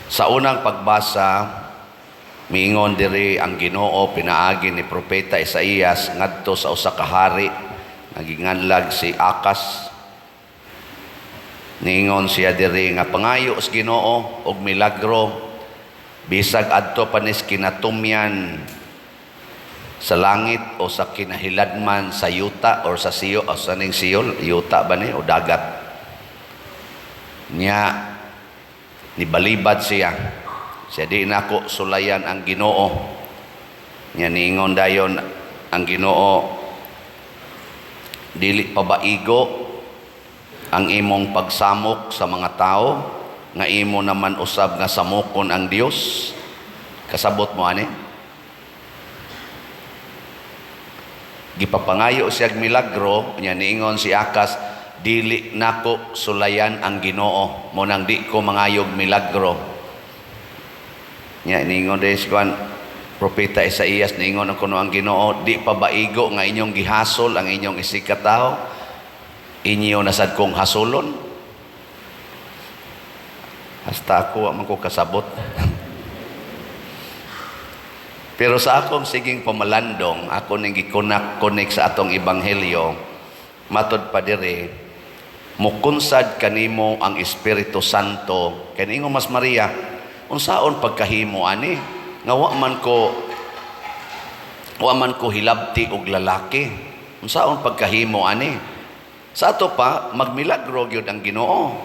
Sa unang pagbasa, miingon diri ang Ginoo pinaagi ni Propeta Isaías ngadto sa usa ka hari nga ginganlag si Akas. Niingon siya diri nga pangayo sa Ginoo og milagro bisag adto pa nis kinatumyan sa langit o sa kinahiladman sa yuta or sa siyo o sa ning siyo, yuta ba ni o dagat niya. Nibalibad siya siya, "Di nako sulayan ang Ginoo." Nya niingon dayon ang Ginoo, "Dili pa ba igo ang imong pagsamok sa mga tao nga imo naman usab nga samokon ang Dios?" Kasabot mo ani? Gipapangayo siya milagro nya niingon si Akas, "Dili nako sulayan ang Ginoo, mo nang di ko mangayog milagro." Nya niingon din si kuan, Propeta Isaías, niingon ang kuno ang Ginoo, "Di pa ba igo nga inyong gihasol ang inyong isigkatawo, inyo nasad kong hasolon?" Hasta ako wa man ko kasabot. Pero sa akong siging pamalandong, ako ning gikunak-kunik sa atong ebanghelyo, matod pa diri, mukunsad kanimo ang Espiritu Santo. Kay niingon mas Maria, "Unsaon pagkahimo ani nga wa man ko hilabti og lalaki? Unsaon pagkahimo ani?" Sa ato pa magmilagro gyud ang Ginoo.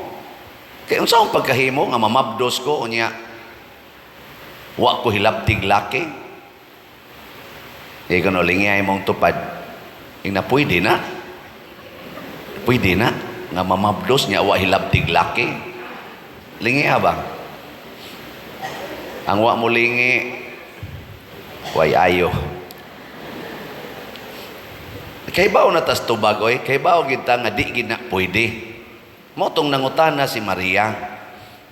Kay unsaon pagkahimo nga mamabdos ko unya wa ko hilabtig laki? Di ko no lingay mong tupad. Ina pwede na. Pwede na nga mamabdos niya wa hilabtig laki. Lingi ba? Ang wa mo lingi way ayo. Kay bao na tas tubag oy, kay bao gid ta nga di gid na pwede. Mo tong nangutana si Maria.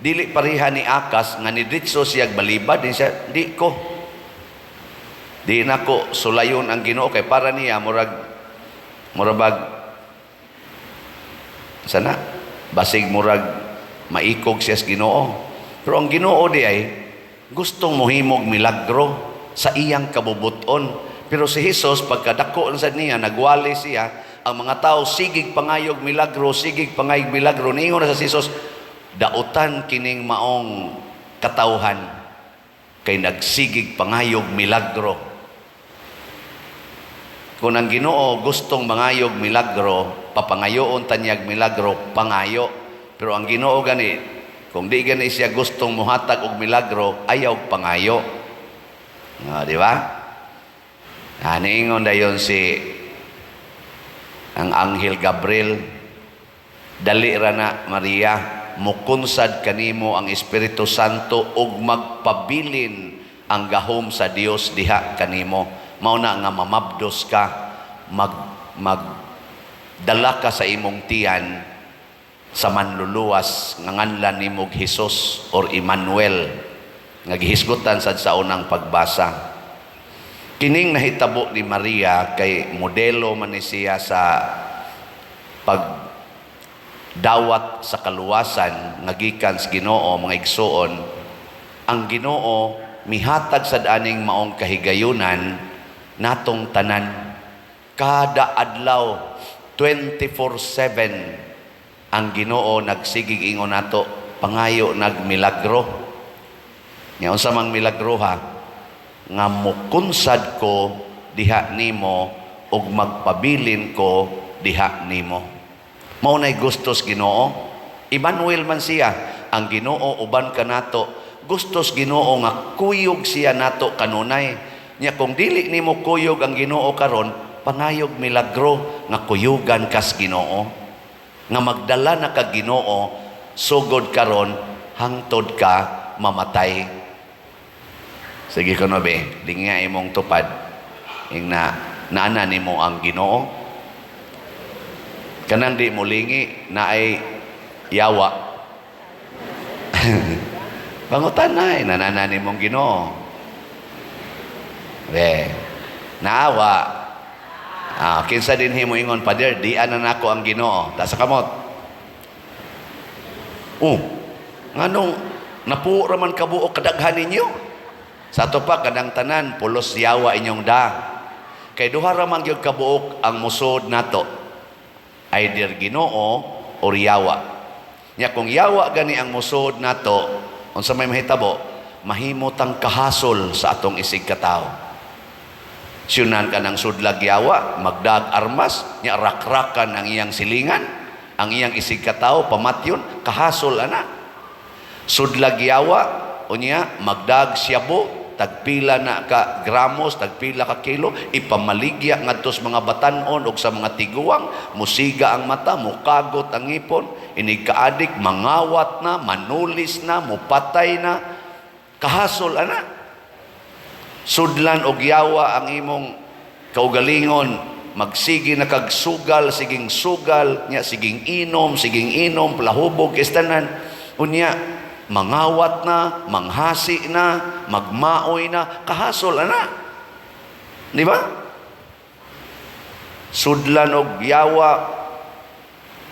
Dili pareha ni Akas nga nidritso siya balibad din siya, di ko. Di na ko sulayon ang Ginoo, kay para niya murag sana basig murag maikog siya sa Ginoo. Pero ang Ginoo di ay gustong mohimog milagro sa iyang kabubuton. Pero si Jesus, pagkadako na sad niya, nagwali siya, ang mga tao sigig pangayog milagro, sigig pangayog milagro. Niingon na sa Jesus, "Dautan kining maong katawhan kay nagsigig pangayog milagro." Kung ang Ginoo gustong mangayog milagro, papangayoon tanyag milagro, pangayo. Pero ang Ginoo gani, kung di gani siya gustong muhatag og milagro, ayaw pangayo. Ah, di ba? Ah, niingon dayon si ang Anghel Gabriel, "Dali ra na, Maria, mukunsad kanimo ang Espiritu Santo ug magpabilin ang gahom sa Dios diha kanimo. Mao na nga mamabdos ka, mag mag dala ka sa imong tiyan sa manluluwas nga nganlan nimo Hesus or Emmanuel," nga gihisgutan sad sa unang pagbasa. Kining nahitabo ni Maria kay modelo man ni siya sa pagdawat sa kaluwasan nga gikan sa Ginoo. Mga igsuon, ang Ginoo mihatag sad aning maong kahigayunan natong tanan kada adlaw, 24/7. Ang Ginoo nagsigig ingon nato, "Pangayo nagmilagro." Nya unsa mang milagro ha? Nga mukunsad ko diha nimo ug magpabilin ko diha nimo. Mao nay gustos Ginoo. Emmanuel man siya, ang Ginoo uban kanato. Gustos Ginoo nga kuyog siya nato kanunay. Nya kung dili nimo kuyog ang Ginoo karon, pangayog milagro nga kuyugan kas Ginoo. Nga magdala na kag Ginoo sugod karon hangtod ka mamatay. Sige ko no be, lingya imong tupad. Ing na naana nimo ang Ginoo. Kanang di mo lingi na ay yawa. Pangutan na ay nanana nimong Ginoo. Be, naawa. Ah, kinsa din himo ingon, "Father, di ana nako ang Ginoo"? Ta sa kamot. Oh, nganong Napuo raman kabuok kadaghan ninyo. Sa ato pa kanang tanan pulos yawa inyong da. Kay duha ra man gyud kabuok ang musod nato. Either Ginoo or yawa. Nya kung yawa gani ang musod nato, unsa may mahitabo? Mahimo tang kahasol sa atong isig katawo. Siyunan ka ng sudlag yawa, magdag armas, nya rakrakan ang iyang silingan, ang iyang isig katawo, pamatyon, kahasol ana. Sudlag yawa, unya, magdag siyabo, tagpila na ka gramos, tagpila ka kilo, ipamaligya ngadto sa mga batanon og sa mga tiguang, musiga ang mata, mukagot ang ngipon, inig kaadik, mangawat na, manulis na, mupatay na, kahasol ana. Sudlan og yawa ang imong kaugalingon, magsige na kag sugal, siging sugal, nya siging inom, plahubog kistanan, unya mangawat na, manghasi na, magmaoy na, kahasol ana. Di ba? Sudlan og yawa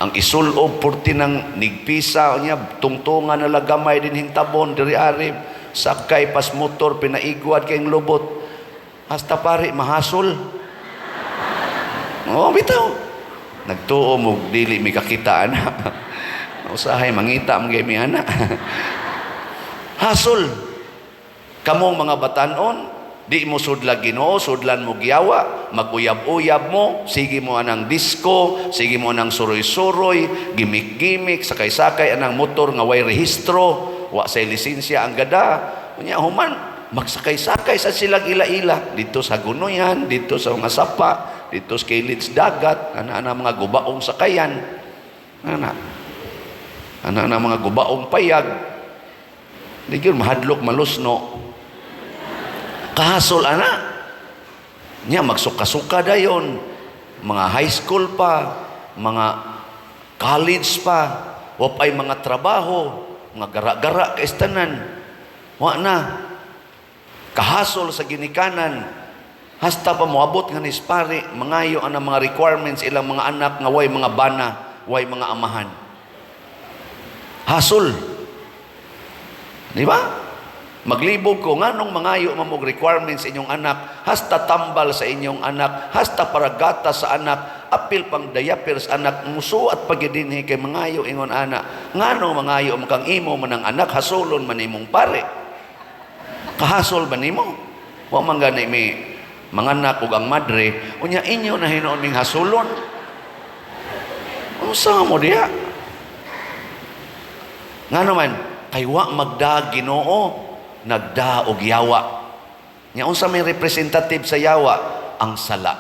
ang isulob purti ng nigpisa niya, tungtungan na lagamay din hintabon diri ari sakay pas motor, pinaigwad kayong lubot, hasta pare mahasol. Oh, bitaw nagtuo mo dili mi kakita ana, usahay mangita man gyud mi ana. Hasol kamong mga batanon, di mo sudlag Ginoo, sudlan mo giyawa, maguyab-uyab mo, sige mo anang disco, sige mo anang suroy-suroy, gimik-gimik, sakay-sakay anang motor nga way rehistro, wa say lisensya ang gada. Unya human magsakay-sakay sa silang ila-ila dito sa Gunoyan, dito sa mga sapa, dito sa kilid dagat, ana-ana mga gubaong sakayan. Ana. Ana-ana mga gubaong payag. Di gyud mahadlok malusno. Kahasol ana. Nya magsuka-suka dayon. Mga high school pa, mga college pa, wa pa'y mga trabaho, mga gara-gara kaistanan. Wa na. Kahasol sa ginikanan. Hasta pa moabot nga ni pare, mangayo ang mga requirements ilang mga anak nga way mga bana, way mga amahan. Hasol. Di ba? Maglibog ko, nganong mangayo man mog requirements inyong anak, hasta tambal sa inyong anak, hasta paragata sa anak, apil pang diaper sa anak, musuat pagidinhi kay mangayo ingon ana. Ngano mangayo man kang imo man ang anak, hasolon man imong pare. Kahasol ba nimo? Wa man gani mi manganak ug ang madre, unya inyo na hinuon ming hasulon. Unsa mo diha? Ngano man, kay wa magda Ginoo, nagda og yawa. Nya unsa may representative sa yawa? Ang sala.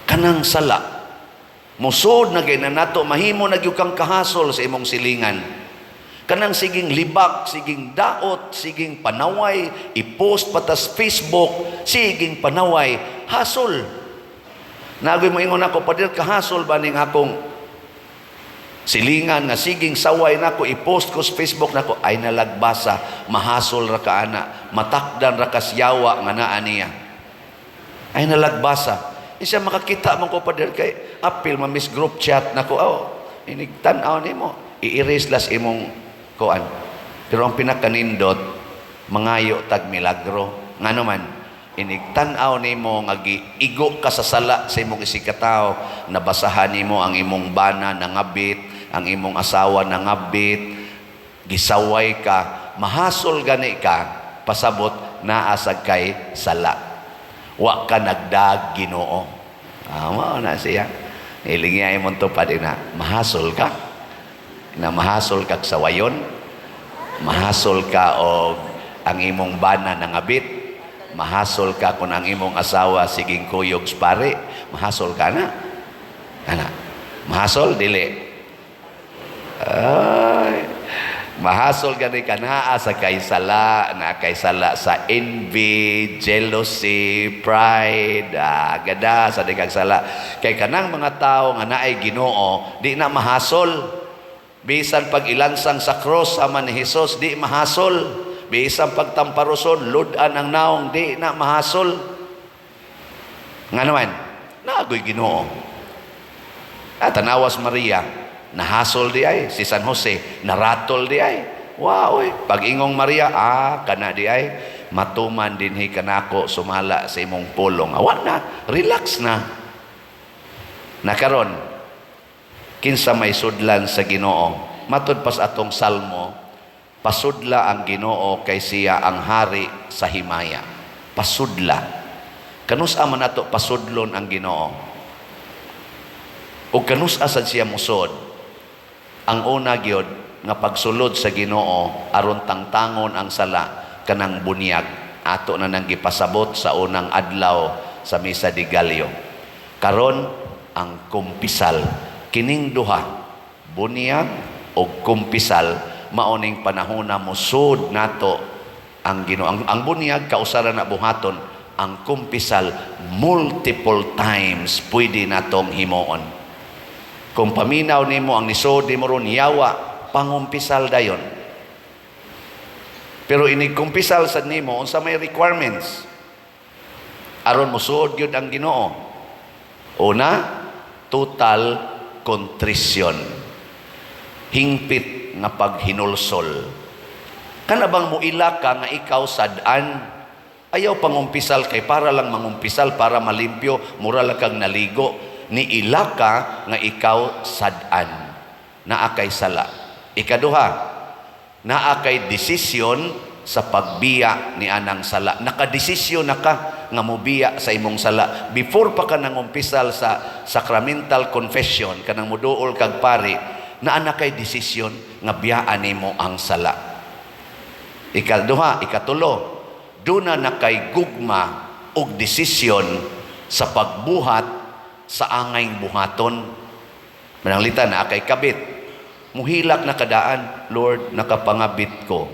Kanang sala. Musod na gay na nato, mahimo na gyud kang kahasol sa imong silingan. Kanang siging libak, siging daot, siging panaway, i-post patas Facebook, siging panaway, hasol. Nagoy mo ingon ako, "Pader, kahasol ba ning akong silingan nga siging saway nako, i-post ko sa Facebook nako?" Ay nalagbasa, mahasol ra ka ana, matakdan ra kas yawa nga naa niya. Ay nalagbasa. Isa makakita man ko, pader, kay apil ma miss group chat nako. Oh, inig tan-aw nimo, i-erase las imong kuan. Pero ang pinakanindot, mangayo tag milagro. Ngano man, inig tan-aw nimo nga giigo ka sa sala sa imong isigkatawo, nabasahan nimo ang imong bana nangabit, ang imong asawa nangabit, gisaway ka, mahasol gani ka, pasabot naa sad kay sala. Wa ka nagdag Ginoo. Ah, mao na siya. Ilingi imong tupad na mahasol ka. Na mahasol kag sawayon, mahasol ka og ang imong bana nangabit, mahasol ka kung ang imong asawa siging kuyog sa pare, mahasol ka na. Ana. Mahasol dili. Ay, mahasol gani ka naa sa kay sala, na kay sala sa envy, jealousy, pride, ah, gada sa di kag sala. Kay kanang mga tao nga naay Ginoo, di na mahasol. Bisan pag ilansang sa cross sama ni Jesus, di mahasol. Bisan pagtamparoson, ludan ang naong, di na mahasol. Nga naman, naagoy Ginoo. Ah, tanawas Maria, nahasol di ay, si San Jose, naratol di ay. Wow, oy. Pag ingong Maria, "Ah, kana di ay matuman dinhi kanako sumala sa imong pulong." Awa na, relax na. Nakaron, kinsa may sudlan sa Ginoo? Matud pas atong salmo, pasudla ang Ginoo kay siya ang hari sa himaya. Pasudla. Kanus-a man nato pasudlon ang Ginoo? O kanus-a sad siya musod? Ang una gyud nga pagsulod sa Ginoo aron tangtangon ang sala, kanang bunyag, ato na nang gipasabot sa unang adlaw sa Misa de Gallo. Karon, ang kumpisal. Kining duha, bunyag o kumpisal, mao ning panahona musod nato ang Ginoo. Ang bunyag kausaran na buhaton, ang kumpisal multiple times pwede natong himuon. Kung paminaw nimo ang nisod nimo ron yawa, pangumpisal dayon. Pero inig kumpisal sad nimo, unsa may requirements aron mosuod gyud ang Ginoo? Una, total contrition. Hingpit nga paghinulsol. Kana bang muila ka nga ikaw sad-an? Ayaw pangumpisal kay para lang mangumpisal para malimpyo, mura lang kang naligo. Niila ka nga ikaw sad-an. Naa kay sala. Ikaduha, naa kay desisyon sa pagbiya ni anang sala. Nakadesisyon na ka nga mobiya sa imong sala. Before pa ka nangumpisal sa sacramental confession, kanang muduol kag pari, naa na kay desisyon nga biyaan nimo ang sala. Ikaduha, ikatulo, duna na kay gugma og desisyon sa pagbuhat sa angay buhaton. Mananglitan, naa kay kabit. Muhilak na kadaan, "Lord, nakapangabit ko.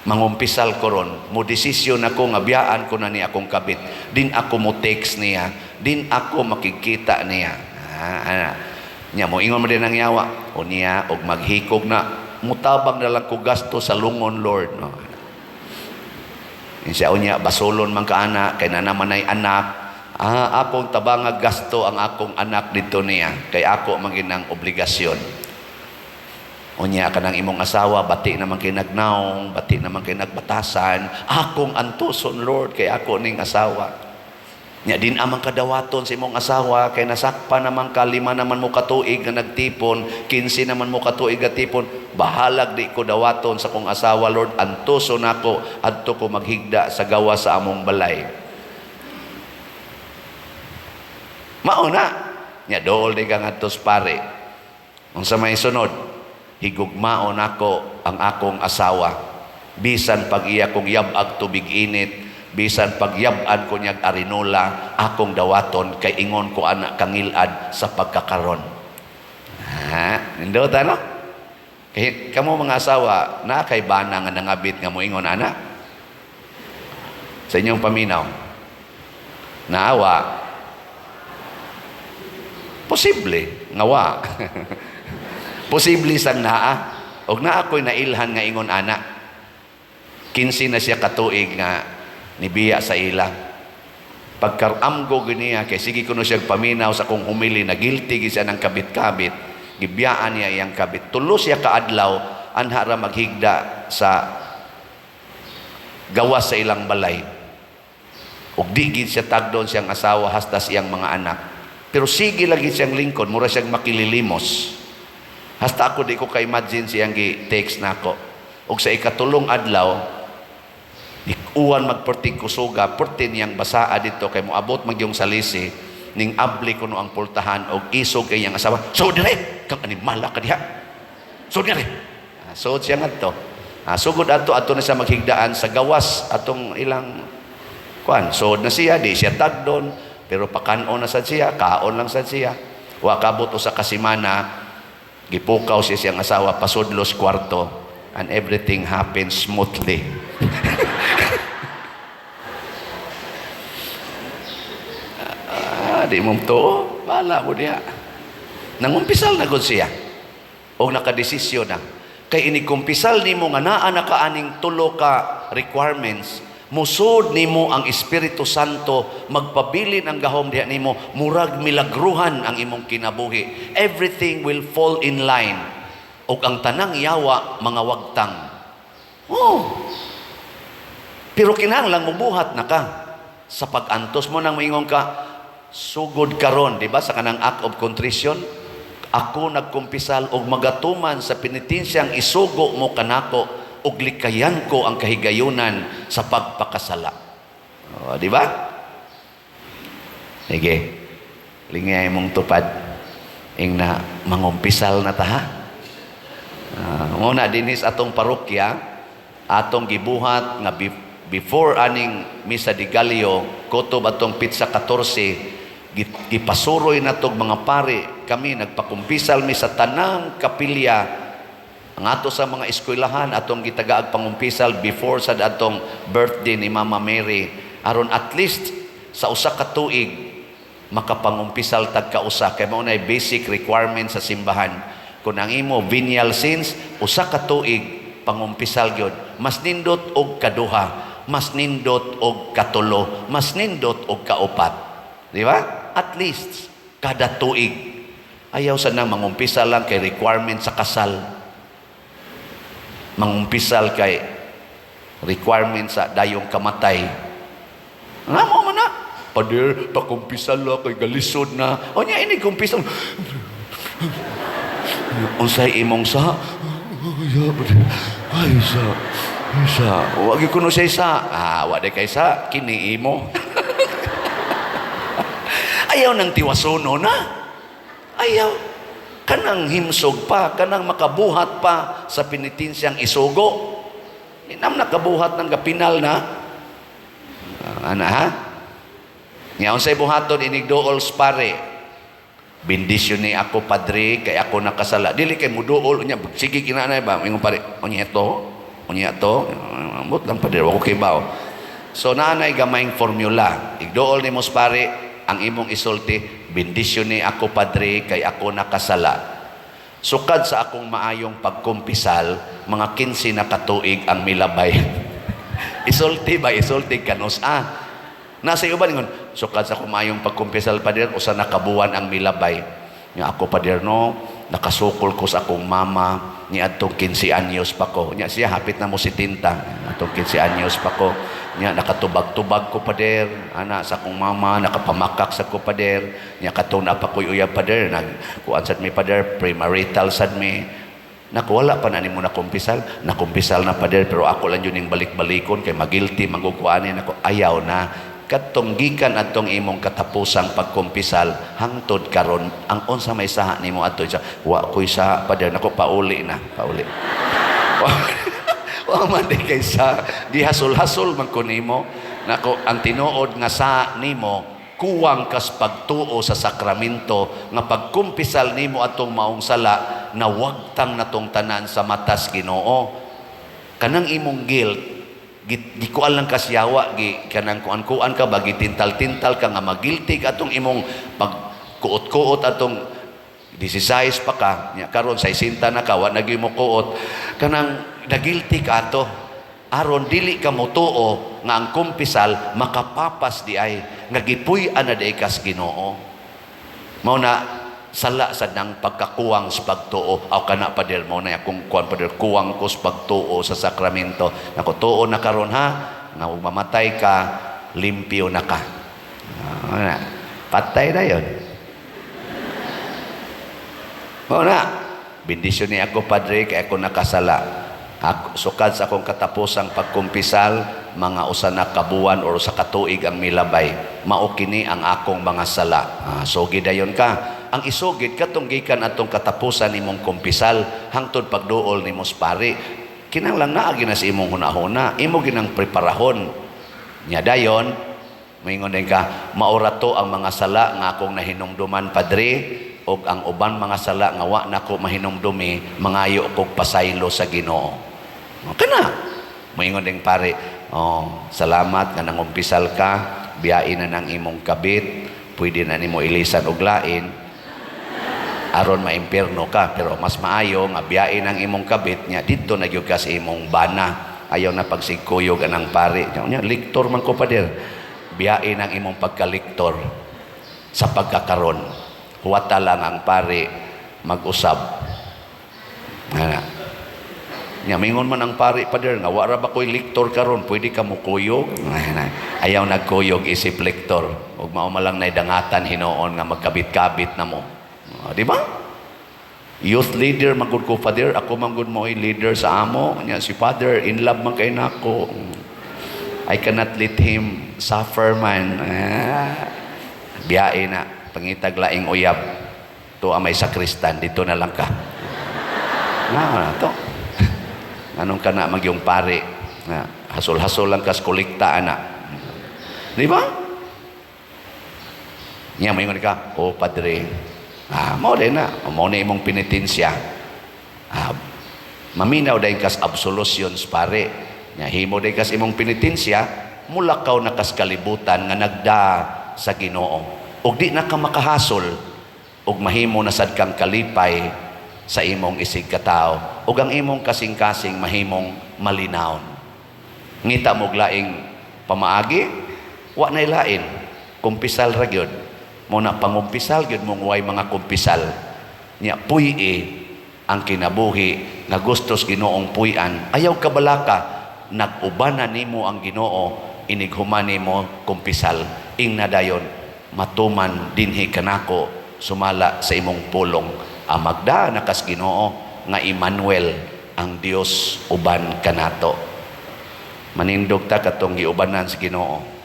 Mangumpisal ko ron, mo desisyon ako nga biyaan ko na ni akong kabit. Din ako mo text niya, din ako makikita niya." Ah, ana. Nya mo ingon mo din ang yawa. O niya og maghikog na, mutabang na lang ko gasto sa lungon, Lord. No. Siya unya basolon man ka ana kay na naman ay anak. Ah, akong tabanga gasto ang akong anak dito niya kay ako man ginang obligasyon. Unya kanang imong asawa, bati naman kay nagnaong, bati naman kay nagbatasan, akong antuson, Lord, kay ako ning asawa. Nya din amang kadawaton sa imong asawa kay nasakpa naman ka, 5 naman mo katuig nga nagtipon, 15 naman mo katuig nga tipon, bahalag di ko dawaton sa kong asawa, Lord, antuson nako, adto ko maghigda sa gawa sa among balay. Mao na. Nya dool di ka ngadto sa pare. Unsa may sunod? Higugmaon nako ang akong asawa. Bisan pag iya kong yab-ag tubig init, bisan pag yab-an ko niyag arinola, akong dawaton kay ingon ko ana kangilad sa pagkakaron. Ha, nindot ano? Kay kamo mga asawa, na kay bana nga nangabit nga moingon ana? Sa inyong paminaw. Naawa. Posible nga wa. Posible sang naa. Og naa ko'y nailhan nga ingon ana. 15 na siya katuig nga nibiya sa ila. Pagkaramgo giniya kay sige kuno siya paminaw sa kong humili na guilty gi siya ng kabit-kabit. Gibiyaan niya iyang kabit. 3 siya kaadlaw anha ra maghigda sa gawas sa ilang balay. Ug di gid siya tagdon siyang asawa hasta siyang mga anak. Pero sige lagi siyang lingkod, mura siyang makililimos. Hasta ako di ko ka-imagine siyang gi-text nako. Ug sa ikatulong adlaw, uwan magperting kusuga, perti niyang basaa dito kay moabot magyong salisi, ning abli kuno ang pultahan og isog kay iyang asawa. "So dire, kang animala ka diha. So dire." Ah, so siya ngadto. Ah, sugod ato ato na siya maghigdaan sa gawas atong ilang kuan. So na siya, di siya tagdon, pero pakan-on na sad siya, kaon lang sad siya. Wa kabot usa ka semana, gipukaw siya siyang asawa pasudlos kwarto, and everything happens smoothly. Ah, di mo tuo, bala mo diha. Nangumpisal na gud siya. Og nakadesisyon na. Kay inikumpisal nimo nga naa na kaaning tulo ka requirements, musod nimo ang Espiritu Santo, magpabilin ang gahom diha nimo, murag milagruhan ang imong kinabuhi. Everything will fall in line. Ug ang tanang yawa mga wagtang. Oh. Pero kinahanglan mubuhat na ka sa pag-antos mo nang moingon ka sugod karon, di ba, sa kanang act of contrition, ako nagkumpisal og magatuman sa penitensyang isugo mo kanako ug likayan ko ang kahigayunan sa pagpakasala. Oh, di ba? Sige. Lingay mong tupad. Ing na mangumpisal na ta, ha. Muna dinis atong parokya, atong gibuhat nga before aning Misa de Gallo, kutob atong petsa 14, gipasuroy natog mga pare kami, nagpakumpisal mi sa tanang kapilya. Ang ato sa mga eskwelahan, atong gitagaag pangumpisal before sa atong birthday ni Mama Mary, aron at least sa usa ka tuig makapangumpisal tag kausa, kay mao nay basic requirement sa simbahan. Kung ang imo venial sins, usa ka tuig pangumpisal gyud. Mas nindot og kaduha, mas nindot og katulo, mas nindot og kaupat, di ba? At least kada tuig. Ayaw sa nang mangumpisal lang kay requirement sa kasal, mangumpisal kay requirement sa dayong kamatay. Nga mo man na, "Pader, pakumpisal la kay galisod na." O nya ini kumpisal. "Unsay imong sa?" "Ay, sa. Ay, sa. Wa gyud kuno siya sa." "Ah, wa di kay sa, kini imo." Ayaw nang tiwasono na. Ayaw. Kanang himsog pa, kanang makabuhat pa sa penitensyang isugo. Di nam nakabuhat ng gapinal na. Ah, ana ha? Nga unsay buhaton inig duol sa pare? "Bendisyon ni ako, padre, kay ako nakasala." Dili kay muduol unya sige kinanay ba ingon pare, "Unya to, unya to, ambot lang, padre, wa ko kibaw." So naanay gamayng formula. Igduol nimo sa pare, ang imong isulti, "Bendisyon ni ako, padre, kay ako nakasala. Sukad sa akong maayong pagkumpisal, mga 15 na katuig ang milabay." Isulti ba? Isulti kanus ah. Nasa iyo ba ningon, "Sukad sa akong maayong pagkumpisal, pader, usa na kabuwan ang milabay. Nga ako, pader, no, nakasukol ko sa akong mama ni adtong 15 anyos pa ko." Nya siya hapit na mo si tinta. "Atong 15 anyos pa ko. Nya nakatubag-tubag ko, pader, ana sa akong mama, nakapamakak sa ko, pader. Nya katong napakoy uyab, pader, nag kuan sad mi, pader, premarital sad mi." "Naku, wala pa na nimo nakumpisal." "Nakumpisal na, pader, pero ako lang yun yung balik-balikon kay magilty magukuanin ako." Ayaw na. Katong gikan atong imong katapusang pagkumpisal hangtod karon, ang unsa may saha nimo adto sa? "Wa ko'y saha, pader." Nako, pauli na, pauli. Wa man di kay sa gihasol-hasol man ko nimo. Nako, ang tinuod nga sa nimo, kuwang kas pagtuo sa sakramento nga pagkumpisal nimo atong maong sala, nawagtang natong tanan sa matas Ginoo. Kanang imong guilt, gikuan lang kasyawa, gi kanang kuan-kuan ka ba, gitintal-tintal ka nga magilty ka atong imong pag kuot-kuot atong 16 pa ka nya. Karon 60 na ka, wa na gyud mo kuot. Kanang nagilty ka ato aron dili ka motuo nga ang kumpisal makapapas di ay nga gipuy-an na di kas Ginoo. Mao na sala sa nang pagkakuwang sa pagtuo. "Aw kana, pader, mo na akong kuan, pader, kuwang ko sa pagtuo sa sakramento." Nako, tuo na karon ha, nga ug mamatay ka, limpyo na ka. Ah, na. Patay na yon. Mao na, "Bendisyon ni ako, padre, kay ako nakasala. Ako, sukad sa akong katapusang pagkumpisal, mga usa na kabuwan or usa ka tuig ang milabay. Mao kini ang akong mga sala." Ah, sugid dayon ka. Ang isugid katong gikan atong katapusan nimong kumpisal hangtod pagduol nimo sa pari. Kinahanglan naa na sa imong hunahuna, imo ginang preparahon. Nya dayon, moingon din ka, "Maura to ang mga sala nga akong nahinumduman, padre, og ang uban mga sala nga wa nako mahinumdumi, mangayo kog pasaylo sa Ginoo." Kana. Moingon ding pare, "Oh, salamat nga nangumpisal ka, biyain na ng imong kabit, pwede na nimo ilisan og lain aron maimpierno ka, pero mas maayo nga biyain ang imong kabit nya didto na gyud ka sa imong bana. Ayaw na pagsigkuyog anang pare." Nya, "Liktor man ko, pader." "Biyain ang imong pagkaliktor sa pagkakaron. Huwata lang ang pare mag-usab." Ana. Nya mingon man ang pari, "Pader, nga wa ra ba ko'y lektor karon, pwede ka mo kuyog?" Ayaw nagkuyog isip lektor. Ug mao man lang nay dangatan hinuon nga magkabit-kabit na mo. Oh, di ba? Youth leader man gud ko, Father. Ako man gud mo'y leader sa amo. Nya si Father in love man kay nako. I cannot let him suffer man. Ah, biyae na. Pangitag laing uyab. To may sakristan, dito na lang ka. Na, to. Anong ka na magyong pare? Na, hasol-hasol lang kas kolekta ana. Di ba? Nya moingon ka, "Oh padre, ah, mao din na, mao na imong penitensya." Ah, maminaw dayon kas absolutions, pare. Nya himo dayon kas imong penitensya, mulakaw na kas kalibutan nga nagda sa Ginoo. Ug di na ka makahasol ug mahimo na sad kang kalipay sa imong isig katawo ug ang imong kasing-kasing mahimong malinawon. Ngita mo og laing pamaagi, wa nay lain. Kumpisal ra gyud. Mo na pangumpisal gyud mong way mga kumpisal. Nya puy-i ang kinabuhi nga gustos Ginoong puy-an. Ayaw kabalaka, nag-ubanan nimo ang Ginoo inig human nimo kumpisal. Ingna dayon matuman dinhi kanako sumala sa imong pulong. Ang magda nakas Ginoo nga Emmanuel, ang Dios uban kanato. Manindog ta katong giubanan sa Ginoo.